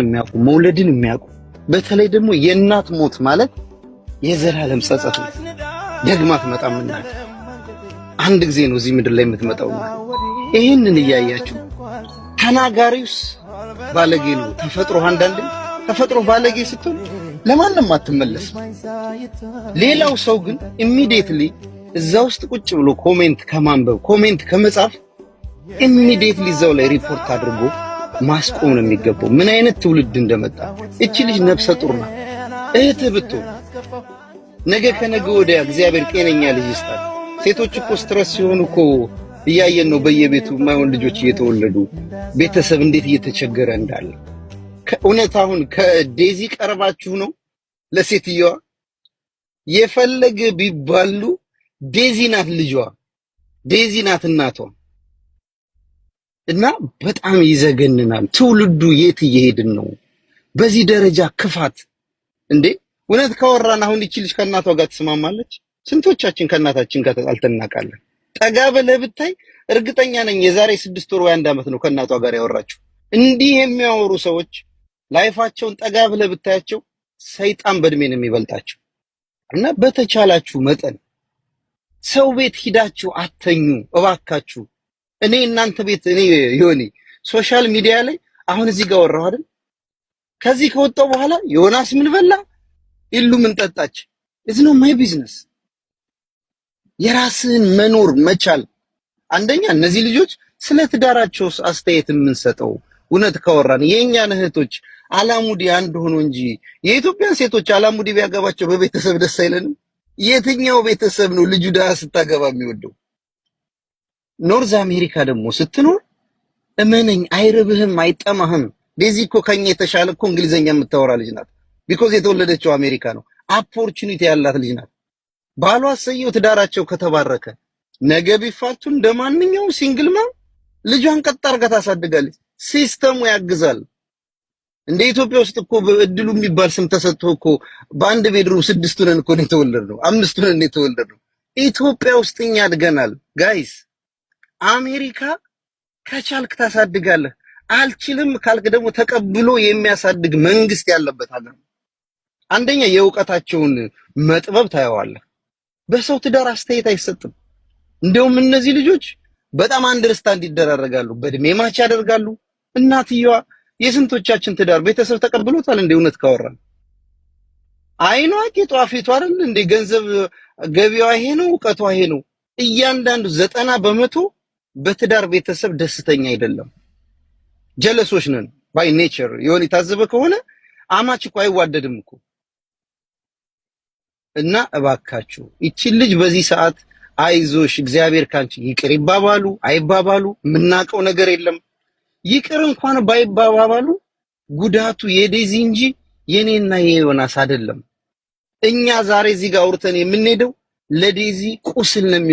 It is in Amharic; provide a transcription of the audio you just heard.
የሚያውቁ፣ መውለድን የሚያውቁ፣ በተለይ ደግሞ የእናት ሞት ማለት የዘላለም ጸጸት ነው። ደግማ አትመጣም እናት። አንድ ጊዜ ነው እዚህ ምድር ላይ የምትመጣው እናት። ይህንን እያያችሁ ተናጋሪውስ ባለጌ ነው። ተፈጥሮ አንዳንድ ተፈጥሮ ባለጌ ስትሆን ለማንም አትመለስም። ሌላው ሰው ግን immediately እዛ ውስጥ ቁጭ ብሎ comment ከማንበብ፣ comment ከመጻፍ immediately እዛው ላይ ሪፖርት አድርጎ ማስቆም ነው የሚገባው። ምን አይነት ትውልድ እንደመጣ። እቺ ልጅ ነፍሰ ጡር ናት። እህትህ ብትሆን ነገ ከነገ ወዲያ እግዚአብሔር ጤነኛ ልጅ ይስጣል። ሴቶች እኮ stress ሲሆኑ እኮ እያየን ነው። በየቤቱ የማይሆን ልጆች እየተወለዱ ቤተሰብ እንዴት እየተቸገረ እንዳለ። ከእውነት አሁን ከዴዚ ቀርባችሁ ነው ለሴትየዋ የፈለገ ቢባሉ ዴዚ ናት ልጇ፣ ዴዚ ናት እናቷ። እና በጣም ይዘገንናል። ትውልዱ የት እየሄድን ነው? በዚህ ደረጃ ክፋት እንዴ! እውነት ካወራን አሁን ይቺ ልጅ ከእናቷ ጋር ትስማማለች? ስንቶቻችን ከእናታችን ጋር ተጣልተን እናውቃለን? ጠጋ ብለህ ብታይ እርግጠኛ ነኝ የዛሬ 6 ወር ወይ አንድ ዓመት ነው ከእናቷ ጋር ያወራችው። እንዲህ የሚያወሩ ሰዎች life ኣቸውን ጠጋ ብለህ ብታያቸው ሰይጣን በእድሜ ነው የሚበልጣቸው። እና በተቻላችሁ መጠን ሰው ቤት ሂዳችሁ አተኙ እባካችሁ። እኔ እናንተ ቤት እኔ ዮኒ social media ላይ አሁን እዚህ ጋር ወራሁ አይደል? ከዚህ ከወጣው በኋላ ዮናስ ምን በላ፣ ኢሉ ምን ጠጣች፣ it's not my business። የራስህን መኖር መቻል። አንደኛ እነዚህ ልጆች ስለ ትዳራቸው አስተያየት የምንሰጠው እውነት ካወራን የእኛን እህቶች አላሙዲ አንድ ሆኖ እንጂ የኢትዮጵያን ሴቶች አላሙዲ ቢያገባቸው በቤተሰብ ደስ አይለንም። የትኛው ቤተሰብ ነው ልጁ ድሃ ስታገባ የሚወደው? North America ደግሞ ስትኖር እመነኝ አይርብህም፣ አይጠማህም። ዴዚ እኮ ከኛ የተሻለ እኮ እንግሊዘኛ የምታወራ ልጅ ናት። Because የተወለደችው አሜሪካ ነው። Opportunity ያላት ልጅ ናት። ባሏ ሰየው ትዳራቸው ከተባረከ ነገ ቢፋቱ እንደ ማንኛውም single mom ልጇን ቀጥ አድርጋ ታሳድጋለች። System ኡ ያግዛል። እንደ ኢትዮጵያ ውስጥ እኮ በእድሉ የሚባል ስም ተሰጥቶ እኮ በአንድ bedroom ስድስቱ ነን እኮ ነው የተወለድነው፣ አምስቱ ነን የተወለድነው። ኢትዮጵያ ውስጥ እኛ አድገናል guys። አሜሪካ ከቻልክ ታሳድጋለህ፣ አልችልም ካልክ ደግሞ ተቀብሎ የሚያሳድግ መንግስት ያለበት ሀገር ነው። አንደኛ የእውቀታቸውን መጥበብ ታየዋለህ። በሰው ትዳር አስተያየት አይሰጥም። እንደውም እነዚህ ልጆች በጣም understand ይደራረጋሉ፣ በእድሜ match ያደርጋሉ። እናትየዋ የስንቶቻችን ትዳር ቤተሰብ ተቀብሎታል? እንደ እውነት ካወራን አይኗ ጌጧ ፊቷ አይደል እንደ ገንዘብ ገቢዋ ይሄ ነው፣ እውቀቷ ይሄ ነው። እያንዳንዱ 90% በትዳር ቤተሰብ ደስተኛ አይደለም። Jealous ኦች ነን by nature። የሆነ የታዘበ ከሆነ አማች እኮ አይዋደድም እኮ። እና እባካችሁ ይቺን ልጅ በዚህ ሰዓት አይዞሽ፣ እግዚአብሔር ካንቺ ይቅር ይባባሉ አይባባሉ የምናውቀው ነገር የለም። ይቅር እንኳን ባይባባሉ ጉዳቱ የዴዚ እንጂ የኔና የዮናስ አይደለም። እኛ ዛሬ እዚህ ጋር አውርተን የምንሄደው ለዴዚ ቁስል ነው የሚሆነው።